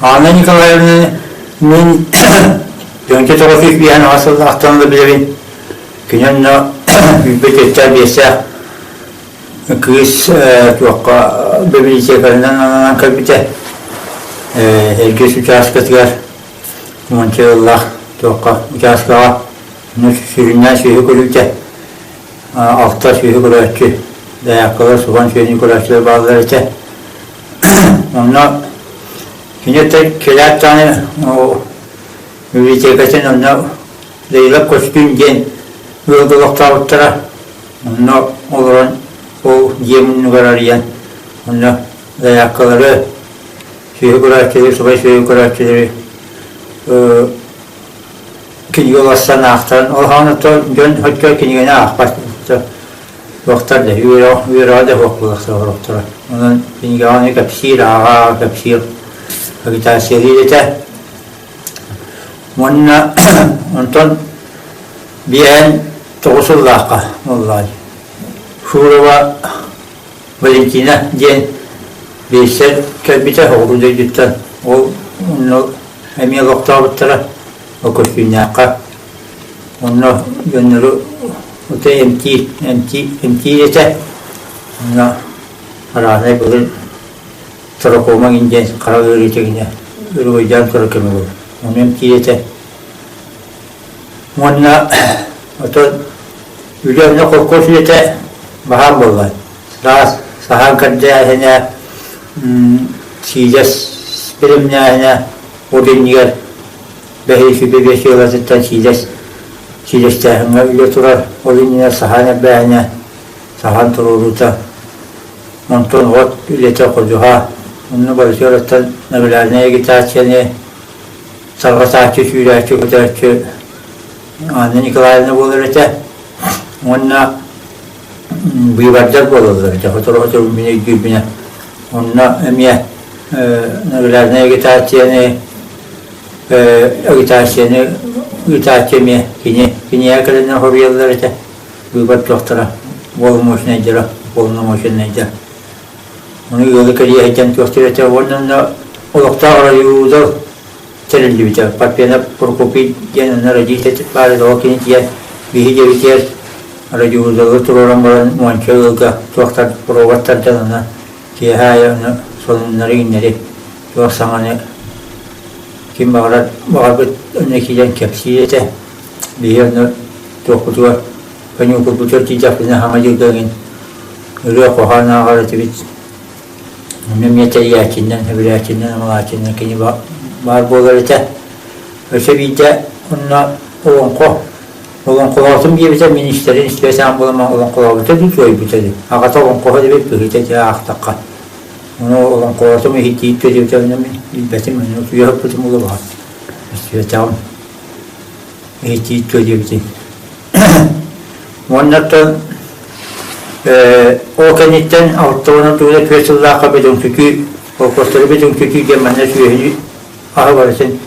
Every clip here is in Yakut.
Анна Николаевна мин дьончо 958 сыллаахтан да билэбин. Кини онно 27-биэстээх кыыс туохха библиотекарынан ананан кэлбитэ. Эргис учааскатыгар уонча ыаллаах туохха учааскаҕа сүрүннээн сүөһү көрүүтэ алта сүөһү көрөөччү, дайааккалар субан сүөһүнү көрөөччүлэр бааллар этэ. Онно кини кэлээт даҕаны библиотекатын онно Лейла Көстүүн диэн ыалга олохтообуттара. Онно олорон ол дьиэ муннугар арыйан онно дайааккалары, сүөһү көрөөччүлэри, субай сүөһү көрөөччүлэри кинигэ уларсан аахтаран ол хаан оттон дьон оччо кинигэни аахпат туохтар да үөрэҕэ да суох буолахтар олохторо. Онон кинигэҕэ кэпсиир, ааҕа кэпсиир агитациялыыр этэ. Уонна онтон биэһэн тоҕус сыллаахха буоллаҕай Шурова Валентина диэн биэссэр кэлбитэ соҕуруу дойдуттан. Ол онно эмиэ олохтообуттара Көстүүннээххэ. Онно дьоннору ото эмтиир, эмтиир, эмтиир этэ. Онно арааһынай былыр трахома диэн хара ыарыыта гинэ өрүгөйдөөн турар кэмэ буолар. Ону эмтиир этэ. Уонна отон үлэ онно холкуос үлэтэ баһаам буолла. Саас саһаан көрдөөһүнэ, сиилэс бэлэмнээһинэ ол иннигэр бэһи сүбэ биэс ыалатыттан сиилэс сиилэстээһиҥҥэ үлэ турар. Ол иннинэ саһаан эрбээһинэ, саһаан туруоруута. Онтон от үлэтэ ходуһа. Онно барытыгар оттон нагляднай агитацияны салҕатааччы, сүүрээччи, көтөөччү Анна Николаевна буолар этэ. Уонна быыбардар буолаллар этэ. Сотору-сотору мин өйдүүрбүнэ. Онно эмиэ нагляднай агитацияны агитацияны ыытааччы эмиэ кини киниэхэ кэлэннэр хоруйаллар этэ. Быыбар туохтара боломуочунайдара, полномоченнайдар. Ону ыалы кэлиэһэйтэн туохтар этэ. Уонна онно олохтоох оройуудал тэриллибитэ. Парфенов Прокопий диэн онно родитель баар этэ. Ол кини тиийэн биһи дьиэбитигэр радиоузелы туруоран баран уонча ыалга туохтар провод тардан онно киэһэ аайы ону сонуннары иҥнэри туох саҥаны ким баҕарар баҕарбыт онно киирэн кэпсиир этэ. Биһи онно туохпутугар каникулбутугар тиийдэхпитинэ саҥа дьылга эҥин ырыа-хоһоон ааҕар этибит. Онно эмиэ тэрийээччинэн, сөбүлээччинэн, амалааччыннан кини баар буолар этэ. Өссө биирдэ онно олоҥхо олоҥхолоотум диэбитэ министрин истибэ саҥа буолан олоҥхолообута дуу, туойбута дуу. Аҕата олоҥхоһо диэбит быһыыта дьэ аахтахха. Ону олоҥхолоотум иһиттиир диэбитэ онно мин билбэтим, онно утуйа сыппытым буолуо истибэтэҕим. Иһиттиир туо диэбитин. Уонна оттон ол кэнниттэн 64 сыллаахха бөдөҥсүтүү, холкуостары бөдөҥсүтүү диэн манна сүөһүнү аһы барытын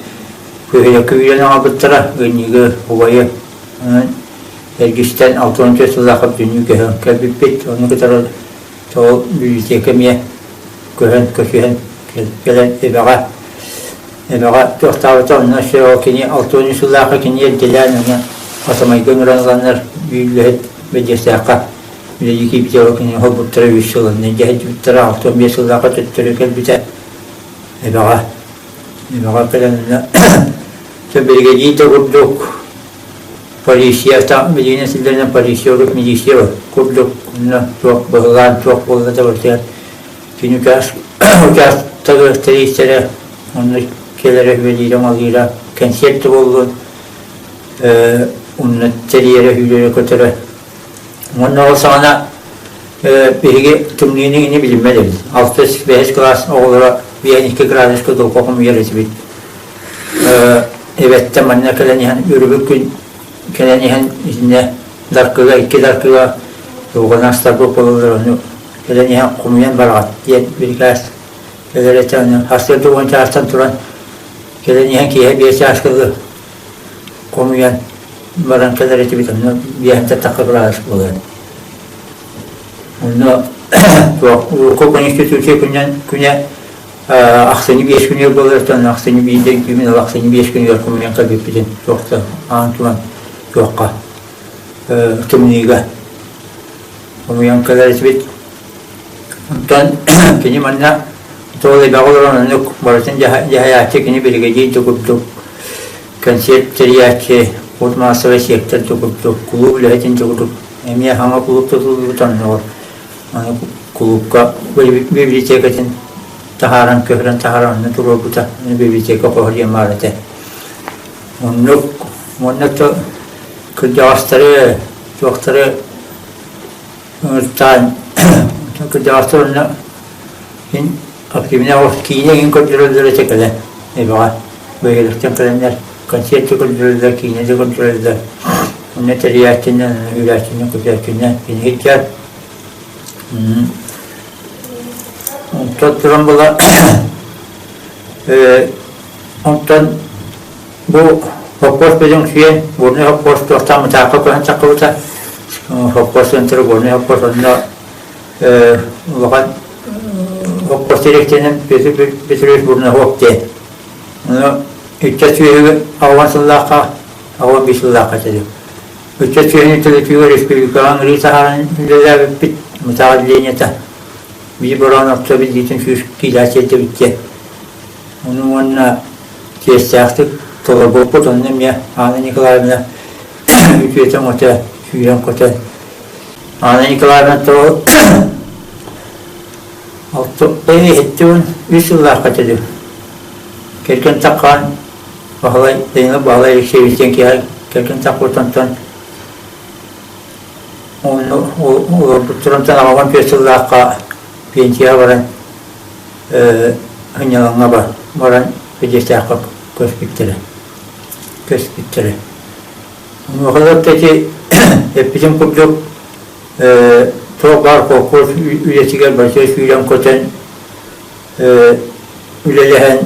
күһүнэккэ үүрэн аҕалбыттара, ыанньыгы, убайы. Онон эргистэн 64 сыллаахха бүтүннүү көһөн кэлбиппит. Ону кытары ол библиотека эмиэ көһөн, көсүһэн кэлэн эбэҕэ Эбэҕэ туохтаабыта онно өссө ол кини 63 сыллаахха кини эрдэлээн уонна Атамайга ыҥыран ыланнар үлэһит Бэдьиэстээххэ үлэлии киирбитэ ол кини холбуттара үс сыл онно дьэһэйдибиттэрэ 65 сыллаахха төттөрү кэлбитэ Эбэҕэ Эбэҕэ кэлэн онно биригэдьиир да курдук полиция билигин этиллэринэн полиция урут милиция курдук онно туох быһылаан туох буолла да барытыгар Кини учаастагы тэрийсэрэ, онно кэлэрэ, үлэлиирэ-малыыра, кэнсиэрт да буоллун, онно тэрийэрэ, сүүрэрэ-көтөрө. Уонна ол саҕана биһиги тымныыны ини билиммэт эбит. Алтыс, бэһис кылаас оҕолоро 52 градуска долго хомуйар этибит. Эбэттэн манна кэлэн иһэн, өрөбүл күн кэлэн иһэн итиннэ даркыга, икки даркыга тугунан астарбыт буолаллар, ону кэлэн иһэн хомуйан бараҕыт диэн бирикээс кэлэр этэ. Онон сарсыарда уон чаастан туран кэлэн иһэн киэһэ биэс чааска дылы хомуйан баран кэлэр этибит. Онно биэһэнтэн тахха кылаас буолар. Онно туох урукку Конституция күнүнэн күнэ. Ахсынньы 5 күнүгэр буолар, ахсынньы биирдэ үҥкүүмүн, ол ахсынньы 5 күнүгэр хомуйан кэлбиппитин туохта аан туран туохха тымныыга хомуйан кэлэр этибит. Онтон кини манна тоҕо эбэҕэ олорон оннук барытын дьаһайааччы кини биригэдьиир да курдук, концерт тэрийээччи, от маассабай сектор да курдук, кулууп үлэһитин да курдук эмиэ саҥа кулууп тутуллубут оннугар аны кулуупка библиотекатын таһааран көһөрөн таһааран онно туруорбута библиотека хоһо диэн баар этэ. Оннук уонна кырдьаҕастары туохтары ыҥыртаан кырдьаҕастар онно мин активнай киинэ игин көрдөрөллөр этэ кэлэн эбэҕэ бөһүөлэктэн кэлэннэр концерт да көрдөрөллөр киинэ да көрдөрөллөр онно тэрийээччинэн үүрээччинэн көтөөччүнэн кини сылдьар. Онтон туран була онтон бу хоппуос бөдөҥсүйэн горнай хоппуос туохтаан мытаахха көһөн таххыбыта хоппуос центра горнай хоппуос онно улахан хоппуос дириэктэринэн Петр Петрович Бурнахов диэн ону ыччат сүөһүгэр 80 сыллаахха 85 сыллаахха этэ Ыччат сүөһүнү төлөтүүгэ республикаҕа ыҥырыы таһааран үлэлээбиппит мытаах отделениета биир бороон охсо биллиитин 100 киилэ сиэрдэбит диэн. Ону уонна чиэстээхтик толорбуппут, онно эмиэ Анна Николаевна үтүөтэ-өҥөтө сүүрэн-көтөн. Анна Николаевна то 73 сыллаахха этэ Кэргэн таххан Баһылай Данилов Баһылай Алексеевич диэн киһи кэргэн тахпытыттан онно олорбуттарыттан 85 сыллаахха пенсияҕа баран сынньалаҥҥа баран Бэдьиэстээххэ көспүттэрэ көспүттэрэ. Онуоха ити эппитим курдук туох баар холкуос үлэтигэр барыта сүүрэн-көтөн үлэлэһэн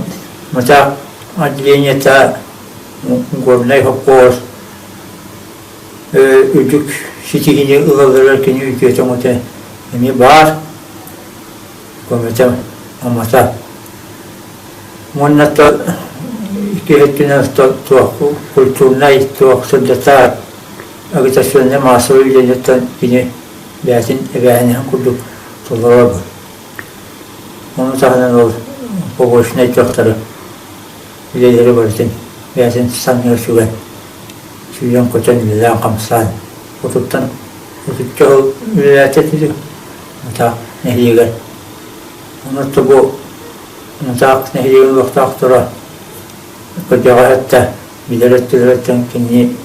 Мытаах отделениета Горнай хоппуос үрдүк ситиһиини ылалларыгар кини үтүөтэ-өҥөтө эмиэ баар көмөтө амата. Уонна икки өттүнэн туох культурнай туох сырдатар агитационнай массовай үлэлэртэн кини бэйэтин эбээһинэһин курдук толорор. Ону таһынан ол побочнай дьахтары үлэлэри барытын бэйэтин санныгар сүгэн, сүүрэн-көтөн, үлэлээн-хамсаан отуттан отучча сыл үлэлээтэ этэ Мытаах нэһилиэгэр. Онон бу Мытаах нэһилиэгин олохтоохторо кырдьаҕас өттө, билэр өттүлэриттэн кинини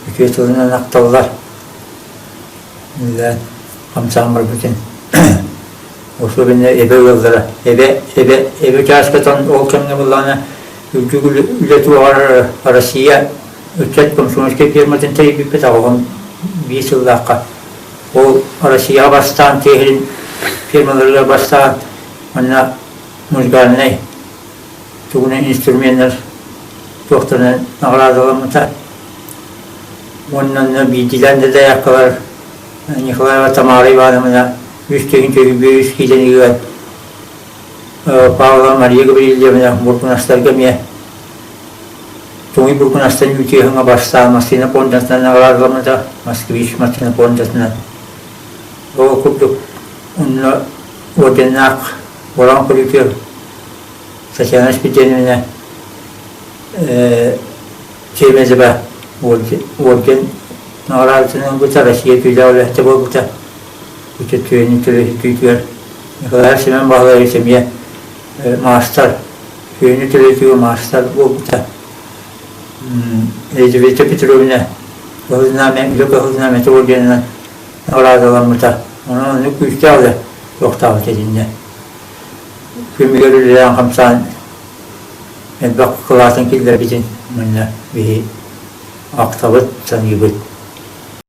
үтүө тылынан ахталлар. Үлэлээн хамсаан барбытын особенно эбэ ыаллара эбэ эбэ эбэ учаасткатын ол кэмҥэ буоллаҕына үрдүк үлэ туоҕар Россия ыччат комсомольскай ферматын тэрийбиппит 85 сыллаахха ол Россияҕа бастаан тыа сирин фермаларыгар бастаан манна музыкальнай тугунан инструменнар туохтарынан наҕараадаламмыта уонна онно биирдиилээн да заявкалар Николаева Тамара Ивановна үс тыһыынча үс киилэни ыан Павлова Мария Гаврильевна буркунастарга эмиэ туҥуй буркунастан үүтүөһүҥҥэ бастаан массыына пуондатынан наҕараадаламмыта Москвич массыына пуондатынан ол курдук онно орденнаах Буран Кулютер Татьяна Спиридоновна Чемезова орден наҕараадатынан ылбыта, Россия түүлээх үлэһитэ буолбута. Үтүөтүөнү төлөһүтүүтүгэр Николаев Семен Баһылаевич эмиэ маастар, сүөһүнү төлөтүүгэ маастар буолбута. Елизавета Петровна Кыһыл Знамя, Үлэ Кыһыл Знамята орденынан наҕараадаламмыта. Онон оннук күүстээх үлэ туохтаабыт итиннэ. Күмүгэр үлэлээн-хамсаан элбэх кылаатын киллэрбитин манна биһи ахтабыт, саныыбыт.